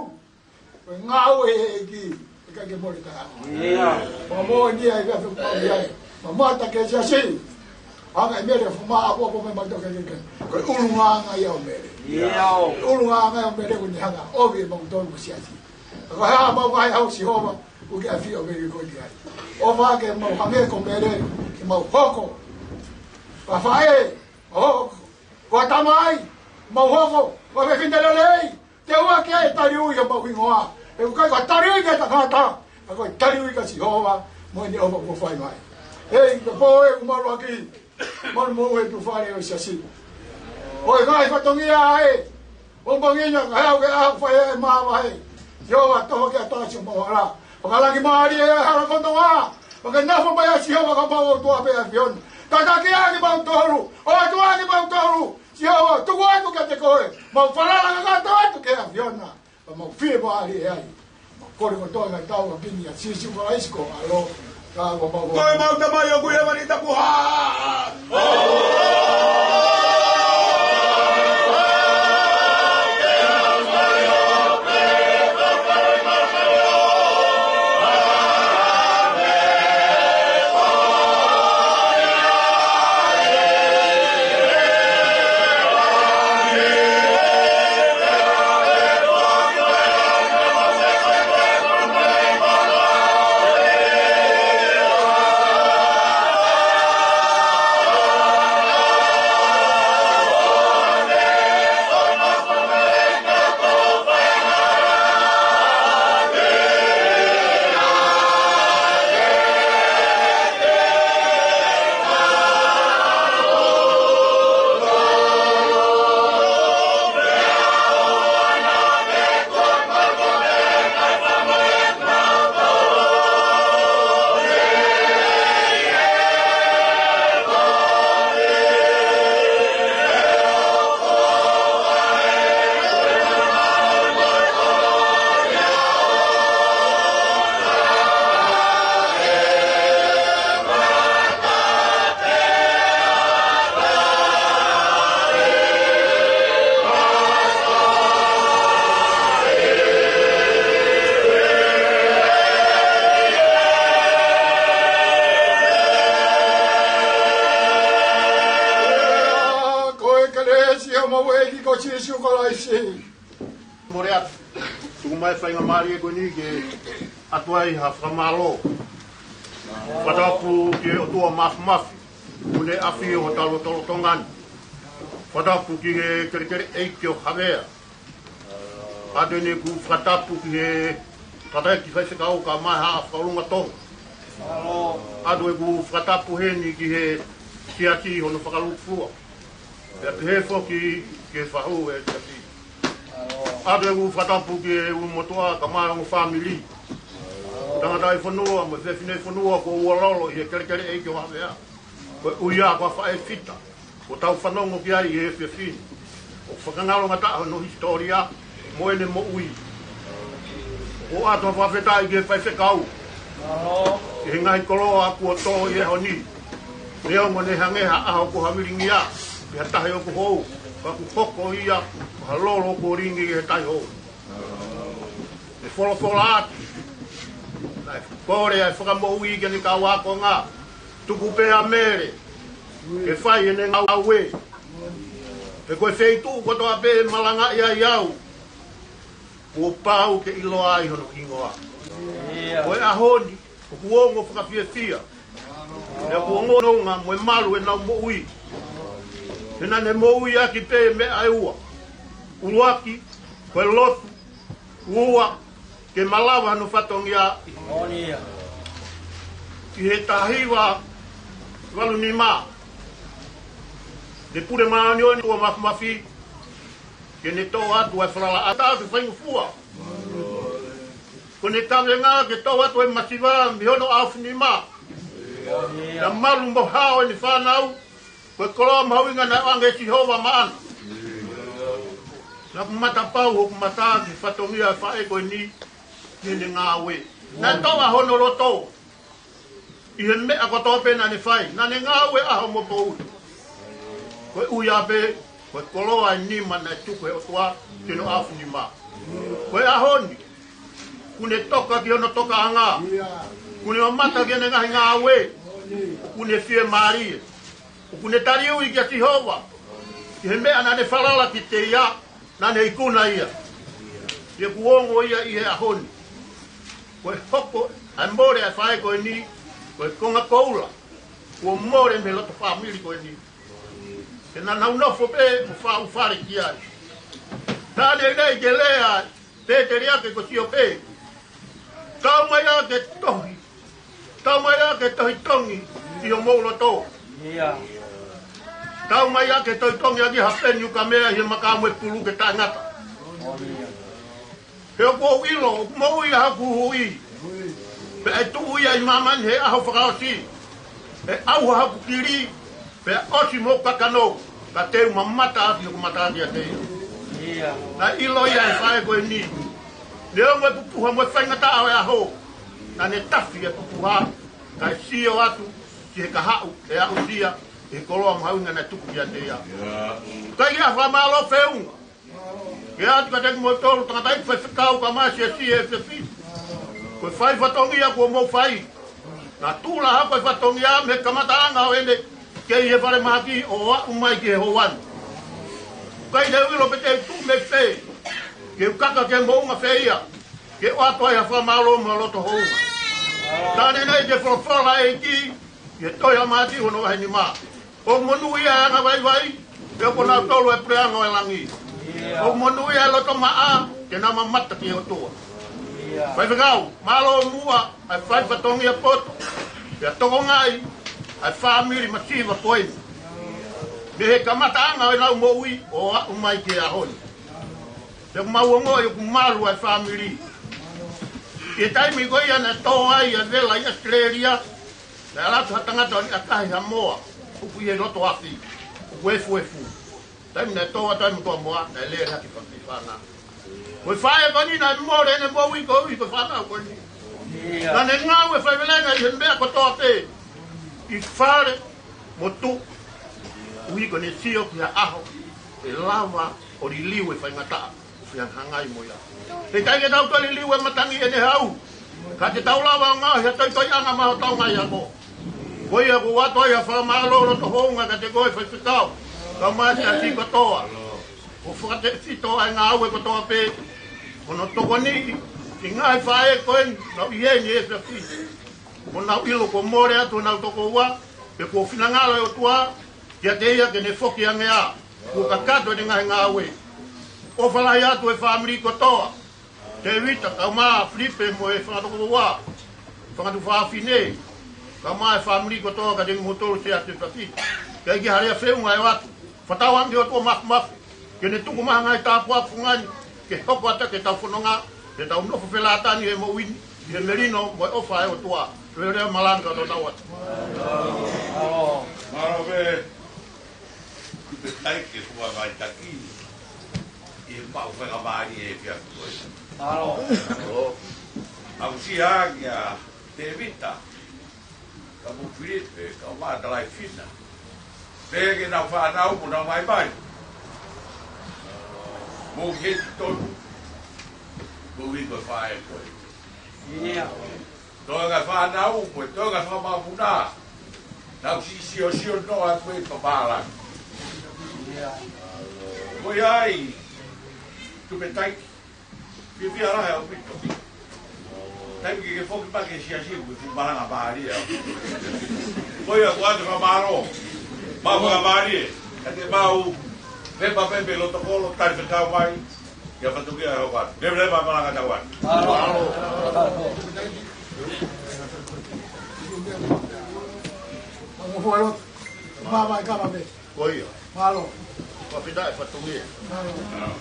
ko e ngāue ʻa e ʻEiki, ʻikai ke mole taha. Fakamoʻoni ai, fea fekau ai. Mamata ke siasi. Hanga ʻe Mele ʻo fakaʻapoʻapo mai mautolu ke ke. Ko e ʻulungaanga ia ʻo Mele. ʻUlungaanga ia ʻo Mele ʻoku ne hanga ʻo ʻomi ʻe mautolu mo siasi. Ka ko e hā mau ngaahi ʻaho Sihova, ʻoku ke ʻafio ʻo Mele ko e ke ai. ʻOfa ke mau hangē ko Mele, ke mau hoko. Ka faʻē, mau hoko. Ko e tamai, mau hoko. Ko e fefine lelei, te ua ke taliui ʻa mau hingoa. ʻE ʻikai ko e taliui ke tangata, ka ko e taliui ka Sihova, mo ʻene ʻofa kuo fai mai. Hei, ka pō ē ʻoku mau loaki, mau mo e tufale ʻo siasi. Ko e ngaahi fatongia ē, ʻo mangina ka hau ke ʻaho fai e mamahi. Sihova tofa ke ʻatā si ʻo mau hala. Fakalangi mālie e hala kononga. Fakaʻinafo mai ʻa Sihova ka mau ʻOtua pē ʻAfiona. Tataki ʻaki mautolu, ʻOtua ʻaki mautolu. Sihova, tuku atu kiate koe. Mau falala kakato atu ki he ʻAfiona. Ka mau fiemālie ai. Mau kole kotoa ʻa e tauʻatāina ʻia Sīsū Kalaisi ko e ʻAlo. Ko e mau Tamai ʻoku ʻi hēvani, tapu hā. Ko e kelesi ʻa homau ʻEiki ko Sīsū Kalaisi, mole atu. Tuku mai e faingamālie ko eni ke ʻoatu ai ha fakamālō. Fakatapu ki he ʻOtua Māfimafi, ʻoku ne ʻafio ʻi hotau lotolotonga ni. Fakatapu ki he kelekele ʻeiki ʻo Havea. ʻOatu eni ʻeku fakatapu ki he tangataʻeiki faifekau kae ʻumaʻā e Haʻa Fakaʻulunga Tonga. ʻOatu ʻeku fakatapu heni ki he siasi ʻi hono fakalūkufua. Pea pehē foki ki he fahu ʻo e siasi. ʻOatu ʻeku fakatapu ki he ʻulumotuʻa kae ʻumaʻā e ongo fāmili, tangataʻi fonua mo e fefine fonua kuo ua lolo ʻi he kelekele ʻeiki ʻo Havea. Ko e ʻuhinga ko e faʻē fita kuo tau fanongo ki ai he efiafi ni. ʻOku fakangalongataʻa hono hisitōlia mo ʻene moʻui. ʻOatu ʻa e fakafetaʻi ki he faifekau ʻi he ngaahi koloa kuo tō ʻi he ʻaho ni. Neongo ne hangē ha ʻaho ko ha vilingia, pe ha tahi ʻoku hou, ka kuo hoko ia ko ha lolo kuo lingi ʻi he tahi hou. Ne folofola atu, naʻe kole ʻa e Fakamoʻui ki heʻene kau ākonga, tuku pē ʻa Mele ke fai ʻene ngāue. He ko e feituʻu kotoa pē ʻe malangaʻi ai au, kuo pau ke ʻiloa ai hono hingoa. Ko e ʻaho ni, ʻoku ongo fakafiefia. Pea ʻoku ongo nonga mo e malu ʻenau moʻui. He naʻa ne moʻui ʻaki pē meʻa ʻe ua. ʻUluaki, ko e lotu. Ua, ke malava hono fatongia. ʻI he taha hiva valu nima, ne pule māʻoniʻoni ʻa e ʻOtua Māfimafi ke ne toʻo atu ʻa e falala ʻa e faingofua. Ko ʻene kavenga ke toʻo atu e masiva mei hono ʻaofinima. Naʻe malu mo hao ʻene fānau, ko e koloa mahuʻinga naʻe ʻoange ʻe Sihova maʻana. Naʻa ku matapau hoku mata ki he fatongia ʻo e faʻē ko eni, ki heʻene ngāue. Naʻe toʻa hono loto ʻi he meʻa kotoa pē naʻa ne fai. Naʻa ne ngāue ʻaho mo poʻuli. Koeʻuhi pē ko e koloa ʻo e nima naʻe tuku ʻe he ʻOtua ki hono ʻaofinima. Ko e ʻaho ni, kuo ne toka ki hono tokaʻanga. Kuo ne mamata ki heʻene ngaahi ngāue. Kuo ne fiemālie. ʻOku ne taliui kia Sihova ʻi he meʻa naʻa ne falala kiate ia, naʻa ne ikuna ia. Pea kuo ongo ia ʻi he ʻaho ni. Ko e hoko ʻa e mole ʻa e faʻē ko eni, ko e konga koula kuo mole mei he loto fāmili ko eni. He naʻa nau nofo pē ʻo faʻu fale ki ai. Naʻa ne ʻai ke lea ʻa e pēteliake ko Siope. Tau mai ā ke tohi. Tau mai ā ke tohi tongi ʻi homou loto. Tau mai ā ke tohi tongi ʻaki ha peni ukamea ʻi he maka mo e pulu ke taʻengata. He ʻoku ou ʻilo ʻoku moʻui ʻa hoku Huhuʻi. Pea ʻe tuʻu ia ʻi māmani he ʻaho fakaʻosi. ʻE ʻauha hoku kili, pea ʻosi mo hoku kakano, ka te u mamata ʻaki hoku mata kiate ia. Naʻe ʻilo ia ʻe he faʻē ko eni. Neongo e pupuha mo e faingataʻa ʻo e ʻaho, naʻa ne tafi e pupuha. Kae sio atu ki he kahaʻu ʻe aʻusia ʻe he koloa mahuʻinga naʻe tuku kiate ia. Kae ʻi ai ha fakamālō feʻunga ke ʻoatu kiate kimoutolu tangataʻeiki faifekau kae ʻumaʻā e siasi ʻi he efiafi ni. Ko e fai fatongia kuo mou fai. Naʻa tula hake e fatongia mei he kamataʻanga ʻo ʻene kei he falemahaki ʻo aʻu mai ki he houa ni. ʻIkai te u ʻilo pe te u tuʻu mei fē ke u kaka ki he moʻunga fē ia ke ʻoatu ai ha fakamālō mo ha loto hounga. Ka neʻineʻi te folofola e ʻEiki ʻi he tohi ʻa Mātiu hono vahe nima: ʻOku monūʻia e anga vaivai, he ʻoku ʻonautolu e puleʻanga ʻo e langi. ʻOku monūʻia e loto maʻa, he te nau mamata ki he ʻOtua. Faifekau, mālō muʻa ʻa e fai fatongia poto, pea tokangaʻi ʻa e fāmili masiva ko eni mei he kamataʻanga ʻo ʻenau moʻui ʻo aʻu mai ki he ʻaho ni. Pea ʻoku mau ongoʻi ʻoku malu ʻa e fāmili. ʻI he taimi ko ia naʻe tō ai ʻa e vela ʻi ʻAositelēlia, naʻe ala atu ha tangata ʻo liʻaki ha moa ʻoku ʻi he loto afi, ʻoku efuefu. Taimi naʻe tō atu ai e motuʻa moa, naʻe lele hake e fanga kiʻi fānau. Ko e faʻē ko eni naʻe mole ʻene moʻui koeʻuhi ko e fānau ko eni. Naʻa ne ngāue faivelenga ʻi he meʻa kotoa pē, ʻi fale mo tuʻa, koeʻuhi ko ʻene sio ki ha ʻaho ʻe lava ʻo liliu e faingataʻa ʻoku fehangahangai mo ia. Heʻikai ke tau toe liliu e matangi ʻene hau, ka te tau lava ʻo ngaohi ha toitoiʻanga maʻa hotau ngaahi ako. Ko ia ʻoku ou ʻoatu ai ha fakamālō loto hounga kiate koe faifekau, kae ʻumaʻā e siasi kotoa. ʻOku fakatefito ʻa e ngāue kotoa pē mo hono tokoniʻi e ngaahi faʻē ko eni naʻe ʻi heni he efiafi ni. Mo nau ʻilo kuo mole atu honau tokoua, pea kuo finangalo e ʻOtua kiate ia ke ne foki ange ā, kuo kakato ʻene ngaahi ngāue. ʻOfa lahi atu e fāmili kotoa, Tēvita, kae ʻumaʻā Filipe mo e fanga tokoua, fanga tuofāfine, kae ʻumaʻā e fāmili kotoa kiate kimoutolu siasi ʻo e efiafi ni. Kae ʻikai ha lea feʻunga ʻe ʻoatu. Fakatauange ki he ʻOtua Māfimafi ke ne tuku mai ha ngaahi tāpuaki fungani ke hoko atu ki heʻetau fononga, ke tau nofo felātani he moʻui ni ʻi he melino mo e ʻofa ʻa e ʻOtua. Leveleva malanga kae tau atu. Mālō pē. Tupe tai ke fua mai taki ʻi he maʻu faingamālie he efiafi ko eni. Mālō. Aʻusia kia Tēvita, kae ʻumaʻā Filipe, kae ʻumaʻā Talaifina, pea ki heʻenau fānau mo ʻenau maimai. Mou heti tonu, mou ʻi he faʻē ko ē. Ia. Toenga fānau, ko e toenga fakamapuna. Nau siʻi siosio noa ko ē papālanga. Ia. Ko ia ai, tupe tai, fiefia lahi ʻaupito. Taimi ke ke foki mai ki he siasi, ko e fuʻu malanga mālie. Ko ia, ko ʻete fakamālō. Mau fakamālie. Ka te mau, pepa pepe loto kolo, tali fekau mai. Ia fatongia ʻe hoko atu. Leveleva malanga tau atu. Mālō. Mālō. Mālō. Mālō. Mālō. Mālō. Ko ia. Mālō. Fakafetaʻi fatongia. Mālō.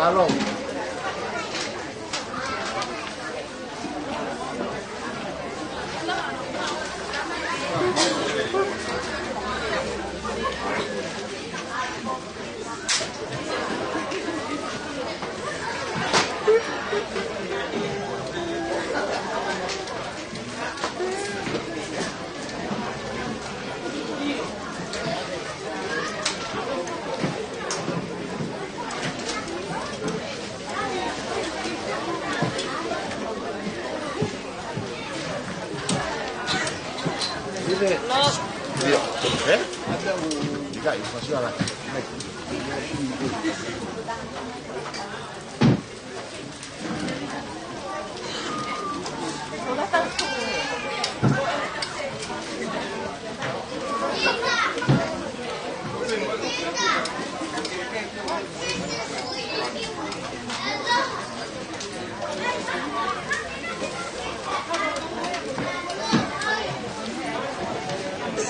Palo. ʻIo. Ē? ʻIkai, fasiala.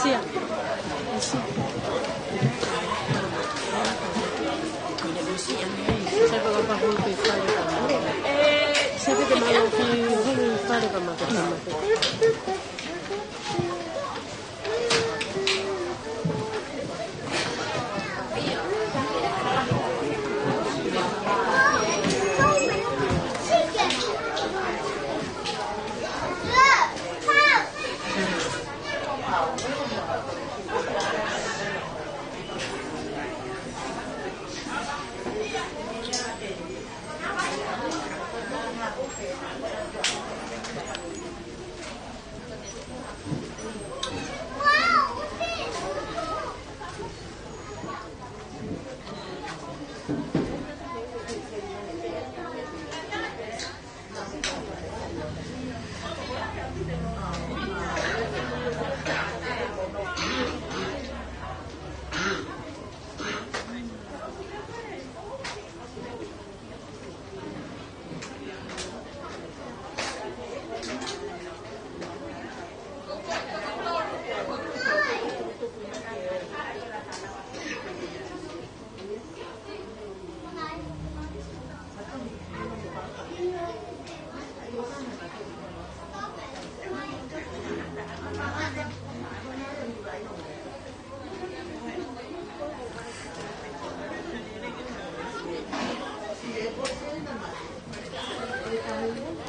Sia. Sia. Sia.